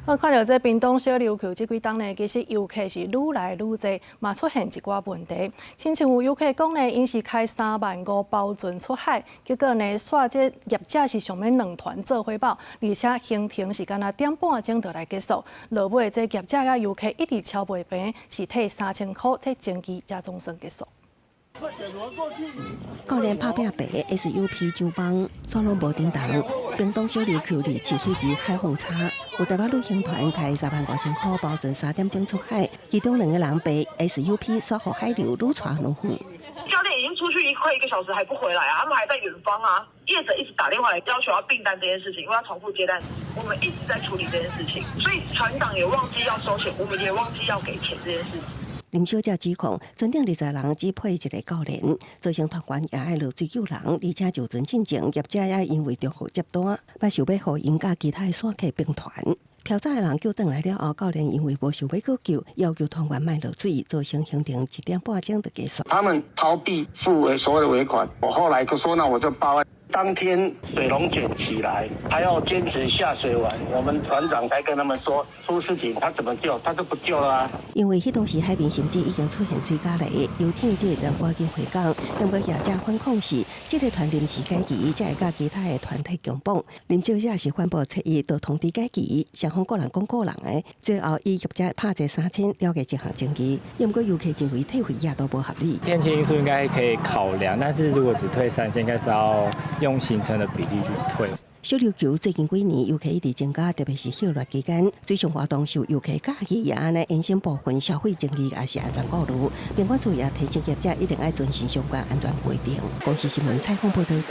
我看著這屏東小琉球這幾冬呢，其實遊客是愈來愈濟，嘛出現一寡問題。親像有遊客講呢，𪜶是開3萬5包船出海，結果呢，煞這業者是想欲兩團做伙跑，而且行程是干焦點半鐘就來結束。落尾這業者佮遊客一直敲袂平，是退3000箍，這爭議才總算結束。教練拍拚爬 SUP 上幫，煞攏無叮當。屏東小琉球27彼日海況差，有台北旅行團開3萬5千箍包船3點鐘出海，其中兩個人爬 SUP 煞予海流愈帶愈遠。教練已經出去快一個小時還不回來啊，他們還在遠方啊。業者一直打電話來要求要併單這件事情，因為要重複接單，我們一直在處理這件事情，所以船長也忘記要收錢，我們也忘記要給錢這件事。林小姐指控，船頂20人只配一個教練，造成團員也愛落水救人，而且上船進前，業者也因為重複接單，嘛想欲予𪜶佮其他的散客併團。飄走的人救轉來了後，教練因為無想欲閣救，要求團員莫落水，造成行程1點半鐘就結束。他們逃避付所謂的尾款，我後來說，那我就報案。當天水龍捲起來，還要堅持下水完，我們船長才跟他們說出事情，他怎麼救，他都不救了啊。因為彼當時海面甚至已經出現水膠泥，遊艇會當趕緊回港。不過業者反控是，這個團臨時改期，才會佮其他的團體共綁。林小姐是反駁七日就通知改期，雙方各人講各人的，最後以業者拍這3000了結這項爭議。不過遊客認為退費也都無合理。天氣因素應該可以考量，但是如果只退三千，應該是要用行程的比例去退。小琉球最近幾年遊客一直增加，特別是歇熱期間，水上活動受遊客佮意，也按呢延伸部分消費爭議，也是安全顧慮。賓館處也提醒業者一定愛遵循相關安全規定。公視新聞採訪報導。